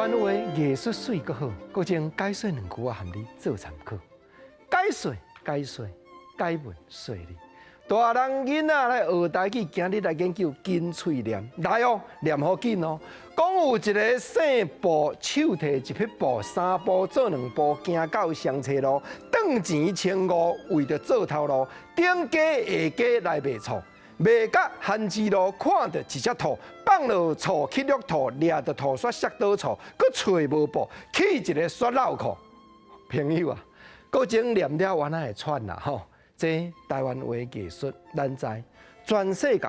灣話藝術媠閣好，國政解說兩句我含你做參考。解說解說解問說理，大人囡仔來學台語，今日來研究緊喙念，來哦，念好緊哦。講有一个姓布，手提一匹布，三步做兩步，行到雙冊路，轉錢千五，為著做頭路，頂街下街來賣醋。賣甲番薯路，看著一隻兔，放落醋去掠兔，掠著兔煞摔倒厝，閣揣無布，去一个煞落褲。朋友啊，國政念了原來會喘啦吼！這台灣話藝術，咱知全世界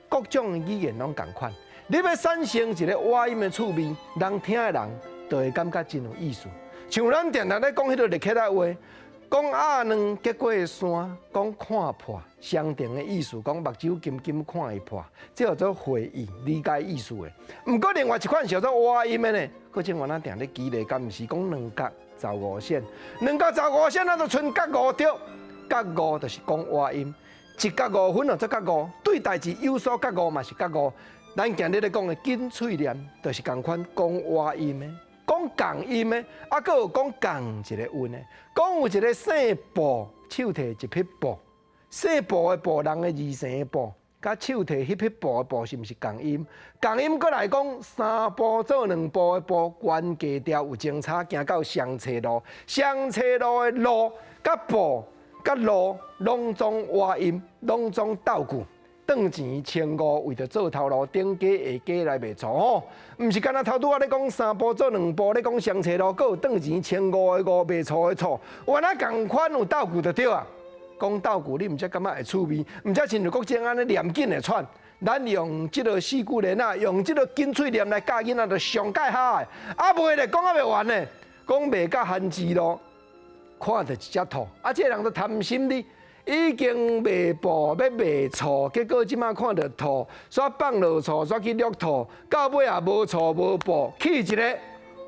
各種語言攏仝款。你欲產生一个倚音的趣味，人聽的人就會感覺真有意思。像咱定定咧講彼个立起來話。講鴨卵結過山，講看破相同的意思，講目睭金金看會破，這叫做會意理解意思的。毋過另外一款叫做倚音的呢，閣種原來定咧記咧，敢毋是講兩角十五仙，兩角十五仙，咱就賰角五對，角五就是講倚音，一角五分哦，做角五，對代誌有所角五嘛是角五。咱今日咧講的緊喙念，就是仝款講倚音的。講仝音的，啊，閣有講仝一个韻的。講有一个姓布，手提一匹布，姓布的布，人的字姓的布，佮手提彼匹布的布是毋是仝音？仝音閣來講，三步做兩步的步，懸低調有前差，行到雙冊路，雙冊路的路佮步佮路，攏總倚音，攏總鬥句。轉錢千五，為著做頭路，頂街下街來賣醋吼，毋是干焦頭拄仔咧講三步做兩步，咧講雙冊路，閣有轉錢千五的五賣醋的醋，原來仝款有鬥句就對啊。講鬥句，你毋才感覺會趣味，毋才親像國政按呢念緊會喘。咱用這个四句聯啊，用這个緊喙念來教囡仔，就上蓋好的。啊，袂咧，講猶未完呢，講賣甲番薯路，看著一隻兔，啊，這个人就貪心哩。已經賣布欲賣醋，結果這馬看著兔，煞放落醋，煞去掠兔，到尾也無醋無布，去一个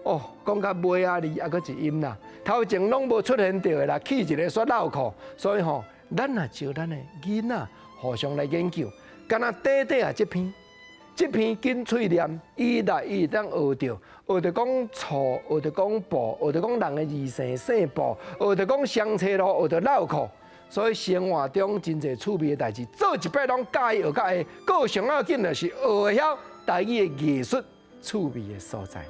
哦，講到尾仔字，猶閣一音啦，頭前攏無出現著的啦，去一个煞落褲，所以吼，咱若招咱的囡仔互相來研究，敢若短短啊這篇，這篇緊喙念，伊來伊會當學著，學著講醋，學著講布，學著講人的字姓姓布，學著講雙冊路，學著落褲。所以生活中真濟趣味的代誌，做一擺攏佮意學甲會，閣上要緊的是學會曉台語的藝術趣味的所在。